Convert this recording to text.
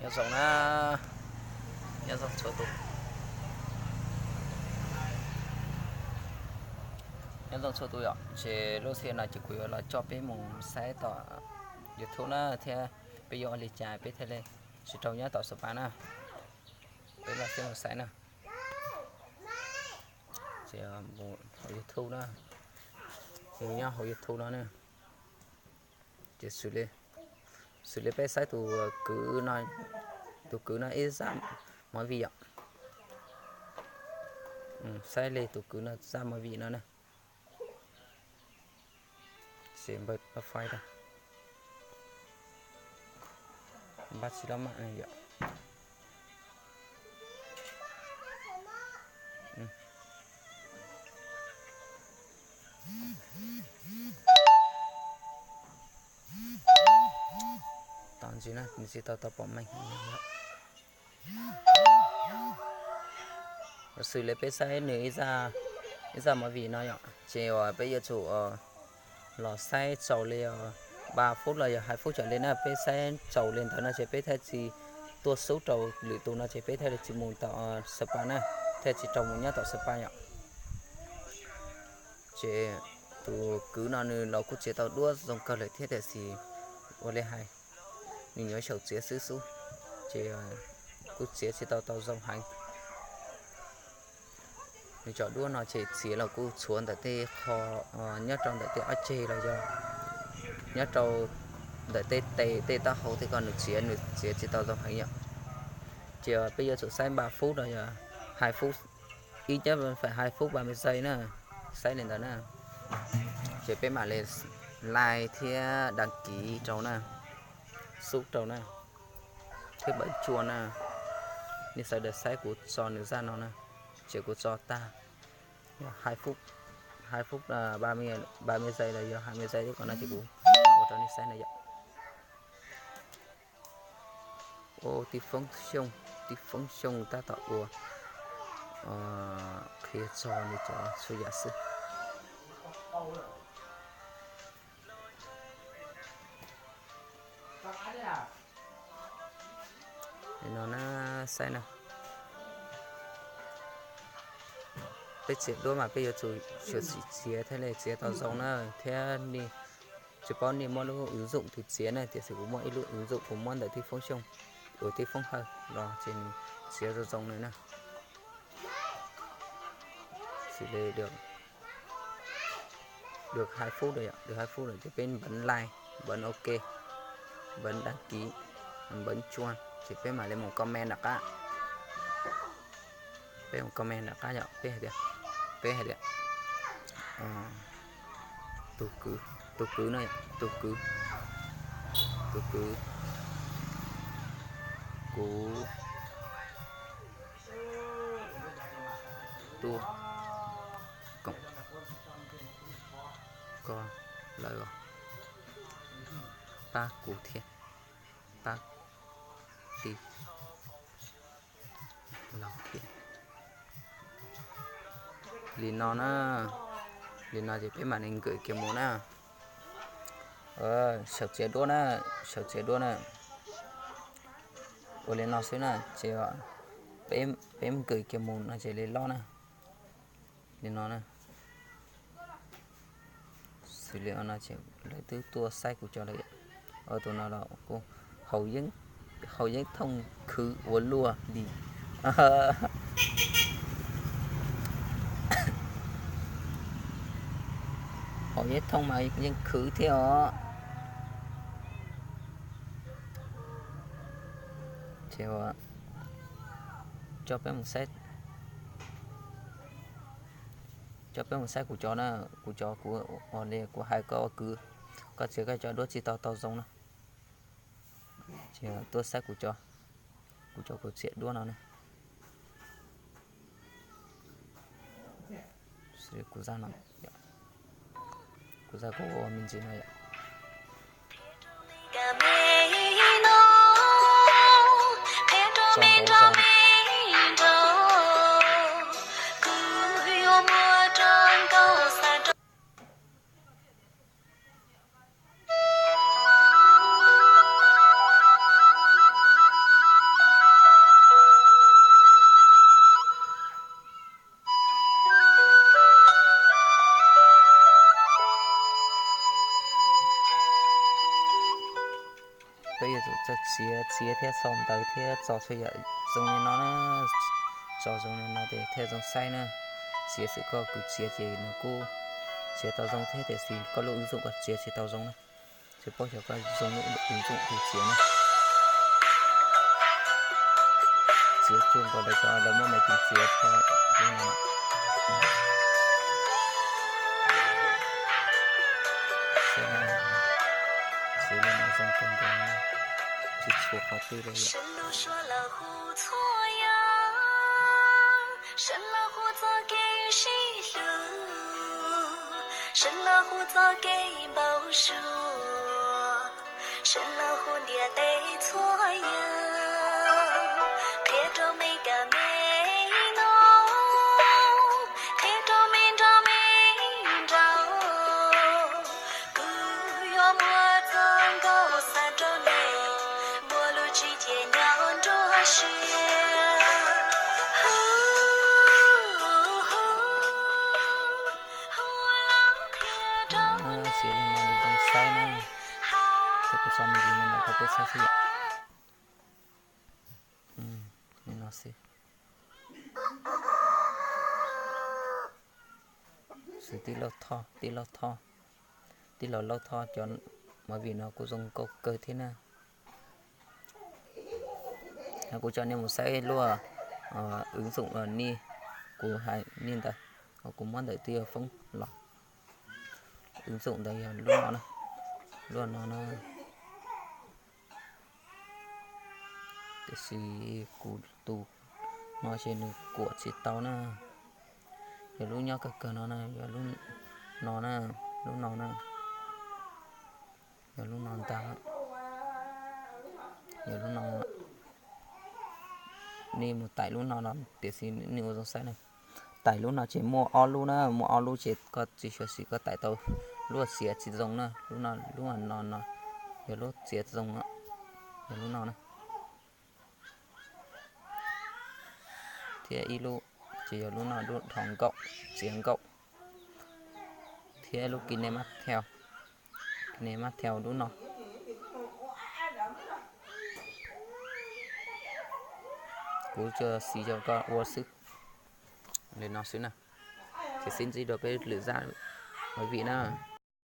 Nyob zoo na, nyob zoo txhua tus, nyob zoo txhua tus yom. Ces lub sij hawm no ces kuv yuav los coj peb mus saib tom YouTube na, thiab peb yuav ua li cas peb thiaj li tsis raug nyob tom Sapa na. Peb los thiaj mus saib na. Ces mus hauv YouTube na, mus nyob hauv YouTube no na. Ces xws li peb saib tus kwv no, tus kwv no ib zaj movie yom. Saib li tus kwv no zaj movie no na. Ces npawb fais tag, npab tsis loj mam yom. Tom ntsis na, nws tsis tau tau pom meej. Xws li peb saib nws ib zaj movie no yom, ces uas peb yuav tsum los saib txaus li ba phút los yog hais phút tsawg li na, peb saib txaus li ntawd no ces peb thiaj tsis tuaj xub rau lwm tus no ces peb thiaj li tsis mus tom Sapa na, thiaj tsis raug mus nyob tom Sapa yom. Ces tus kwv no nws los kuj txiav tau duab zoo kawg lawm thiab tiam sis ua li hais, nws nyuam xyaum txiav xwb xwb, ces kuj txiav tsis tau tau zoo heev. Nws cov duab no ces txiav los kuj tshuav ntawm tej qho, nyob rau ntawm tej ob ceg los yog nyob rau ntawm tej tes tej taub hau tej ko nws txiav nws txiav tsis tau zoo heev yom. Ces peb yuav tsum saib npa fub los yog hais fub, ib cab fais hais fub ba me zais na, saib li ntawd na. Ces peb mam li like thiab đăng ký rau na, xub rau na, thiab npawb tsua na. Nej sawv daws saib kuv tso nws zaj no na, ces kuv tso tag hais fub, hais fub ba me zais los yog hais me zais tej ko no ces kuv ua rau nej saib na yom. Ua tij Foob Xyooj, tij Foob Xyooj tab tom ua qhia txog nws cov txhua yam xwb. Li no na, saib na. Peb txiav duab mas peb yuav tsum xyuam xim txiav thiaj li txiav tau zoo na, thiab nej tsis paub nej muab lub ứng dụng twg txiav na, tiam sis kuv muab ib lub ứng dụng kuv muab ntawm tij Foob Xyooj, ua tij Foob Hawj los ces nws txiav zoo zoo na na. Xws li được hai phút rồi, được hai phút rồi ces peb npawb like, npawb ok, npawb đăng ký, npawb chuaj ces peb mam li mus comment nram qab. Peb mus comment nram qab yom, peb hais tias, peb hais tias tus kwv, tus kwv no, tus kwv, tus kwv, kuv tuaj koom koj lawm, pab kuv thiab, pab tij laug thiab. Li no na, li no ces peb mam li nkws kiag mus na. Xyaum txiav duab na, xyaum txiav duab na. Ua li no xwb na, ces peb nkws kiag mus no ces li loj na. Li no na. Xws li no ces lawv twb tuaj saib kuv cov lawm. Tus no los kuj hauv yeeb, hauv yeeb thooj khwv ua luaj li. Hauv yeeb thooj mas yeej khwv thiab os. Ces coj peb mus saib, coj peb mus saib kuv cov na, kuv cov kuv ua li kuv hais koj ua kwv, koj txiav koj cov duab tsis tau tau zoo na. Ces tuaj saib kuv cov, kuv cov kuv txiav duab no na. Kuv zaj no, kuv zaj kuv ua me ntsis no yom. Peb yuav tsum txawj txiav, txiav thiab txog ntawv thiab txog txhua yam zoo li no na. Txog zoo li no ces thiaj zoo saib na. Txiav xwb koj kwv txiav ces nws kuj txiav tau zoo thiab, tiam sis koj lub ứng dụng koj txiav tsis tau zoo na. Tsis paub xyov koj zoo lub ứng dụng twg txiav na. Txiav cuag nkaus lawv cov lawv muab maiv tiv txiav thiab no. Txiav li no zoo kawg nkaus, tsis tshuav qhov twg li lawm. Sawv los hu txoj kev npau suav, sawv los hu ntiaj teb txhua yam, qhia rau me kab me no, qhia rau me nrog me nraug. Kuv yuav muab txoj nkauj xa rau nej, muaj lub tsib cia nyob nruab siab. Txiav li no nws zoo saib na. Thiab kuv tso me ntsis li no rau peb saib xwb yom. Li no xwb. Xws tij laug Thoj, tij laug Thoj, tij laug Lauj Thoj cov movie no kuj zoo nkauj kawg thiab na. Kuv coj nej mus saib luaj ứng dụng ni, kuv hais ni ntawd, kuv muab ntawm twg foob los. Ứng dụng ntawd yog lub no na, lub no na. Tiam sis kuv tus no ces nws kuam tsis tau na. Yog lub nyob kawg kawg no na, yog lub no na, lub no na. Yog lub no ntag, yog lub no. Nej mus tais lub no los tiam sis nej ua zoo saib na. Tais lub no ces muaj ob lub na, muaj ob lub ces koj tsis sua xim koj tais tau lub txiav tsis zoo na. Lub no, lub no no yog lub txiav zoo, yog lub no na. Thiab ib lub ces yog lub no, lub dhos nkauj, txiav nkauj. Thiab lub kine mab theo, kine mab theo lub no. Kuv tsuas xis rau koj ua xwb, li no xwb na. Ces sib ntsib dua peb lwm zaj movie na.